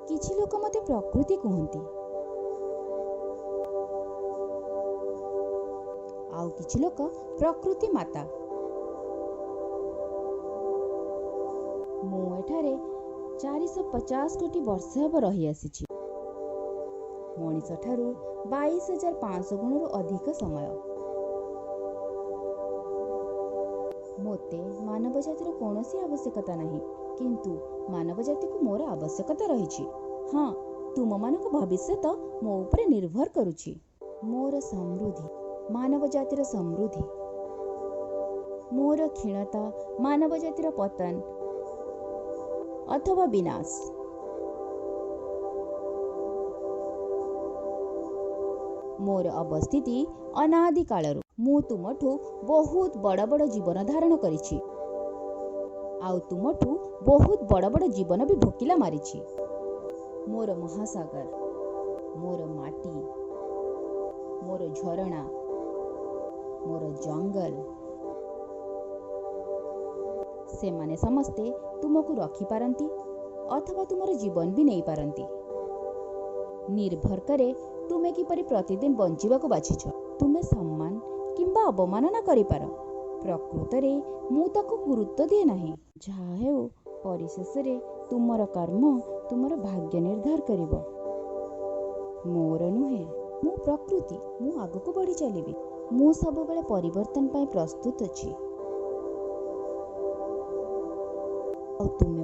କିଛି ଲୋକ ମୋତେ ପ୍ରକୃତି କୁହନ୍ତି, ଆଉ କିଛି ଲୋକ ପ୍ରକୃତି ମାତା। ମୁଁ ଏଠାରେ 450 କୋଟି ବର୍ଷ ହେବ ରହିଆସିଛି, ମଣିଷଠାରୁ 22,500 ଗୁଣରୁ ଅଧିକ ସମୟ। ମୋତେ ମାନବ ଜାତିର କୌଣସି ଆବଶ୍ୟକତା ନାହିଁ, କିନ୍ତୁ ମାନବ ଜାତିକୁ ମୋର ଆବଶ୍ୟକତା ରହିଛି। ହଁ, ତୁମମାନଙ୍କ ଭବିଷ୍ୟତ ମୋ ଉପରେ ନିର୍ଭର କରୁଛି। ମୋର ସମୃଦ୍ଧି ମାନବ ଜାତିର ସମୃଦ୍ଧି, ମୋର କ୍ଷୀଣତା ମାନବ ଜାତିର ପତନ ଅଥବା ବିନାଶ। ମୋର ଅବସ୍ଥିତି ଅନାଦି କାଳରୁ। ମୁଁ ତୁମଠୁ ବହୁତ ବଡ଼ ବଡ଼ ଜୀବନ ଧାରଣ କରିଛି, ଆଉ ତୁମଠୁ ବହୁତ ବଡ଼ ବଡ଼ ଜୀବନ ବି ଭୋକିଲା ମାରିଛି। ମୋର ମହାସାଗର, ମୋର ମାଟି, ମୋର ଝରଣା, ମୋର ଜଙ୍ଗଲ, ସେମାନେ ସମସ୍ତେ ତୁମକୁ ରଖିପାରନ୍ତି ଅଥବା ତୁମର ଜୀବନ ବି ନେଇପାରନ୍ତି। ନିର୍ଭର କରେ ତୁମେ କିପରି ପ୍ରତିଦିନ ବଞ୍ଚିବାକୁ ବାଛିଛ। ତୁମେ ସମ୍ମାନ କିମ୍ବା ଅବମାନନା କରିପାର। ପ୍ରକୃତରେ ମୁଁ ତାକୁ ଗୁରୁତ୍ୱ ଦିଏ ନାହିଁ। ଯାହା ହେଉ, ପରିଶେଷରେ ତୁମର କର୍ମ ତୁମର ଭାଗ୍ୟ ନିର୍ଦ୍ଧାର କରିବ, ମୋର ନୁହେଁ। ମୁଁ ପ୍ରକୃତି, ମୁଁ ଆଗକୁ ବଢ଼ି ଚାଲିବି। ମୁଁ ସବୁବେଳେ ପରିବର୍ତ୍ତନ ପାଇଁ ପ୍ରସ୍ତୁତ ଅଛି, ଆଉ ତୁମେ